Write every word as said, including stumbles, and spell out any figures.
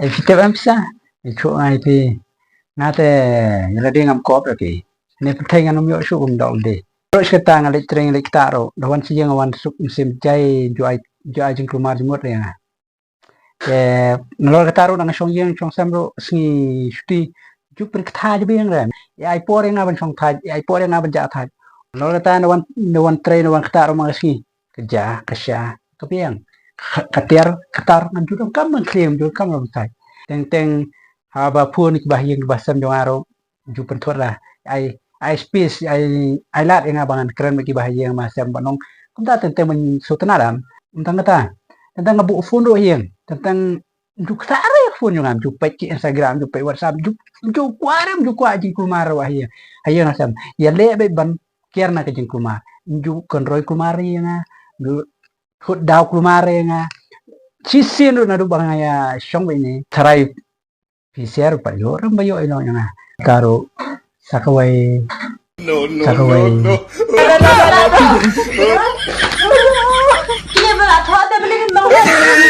Ai phi tip em pisa. Ai chu ai phi. Nga te ïa la ding am kop ra phi. Ne pynthei ngan um ïoh shu um dol de. Ro shi kata nga leit trei leit kata ro. Da wan shi ïing wan suk mynsiem jai ju ai ju ai jingkulmar jingmut re nga. Te nalor kata ro nang shong ïing shong sem ro sngi shuti. Ju pyn kata ju biang re. Ai por nga ban shong thaj, ai por nga ban ja thaj. Nalor kata na wan na wan trei na wan kata ro ma sngi. Ka ja ka sha ka biang ka tiar ka tar ngan ju dong kam ngan khlieng ju kam lam tai. Teng teng haba phone ki ba ïing ki ba sem jong aro ju pynthut la ai ai space ai ai lat ïa nga ba ngan kren ba ki ba ïing ma sem ba nong kumta teng teng ban sutna dam teng teng kata teng teng nga bu phone ro ïing teng teng ju kata re phone jong nga ju peit ki Instagram ju peit WhatsApp ju ju kwah re ju kwah jingkulmar ro ïing ïing sem ïa le be ban kiar na ka jingkulmar ju kon roi kulmar ïa nga ju khut daw kulmar ïa nga. Chi sien ruh naduh ba nga ïa shong bad ine. Tharai phi share pat ïoh ram ba ïoh ïa nga. Ka ruh sa kawei. No, no, sa kawei. No, no.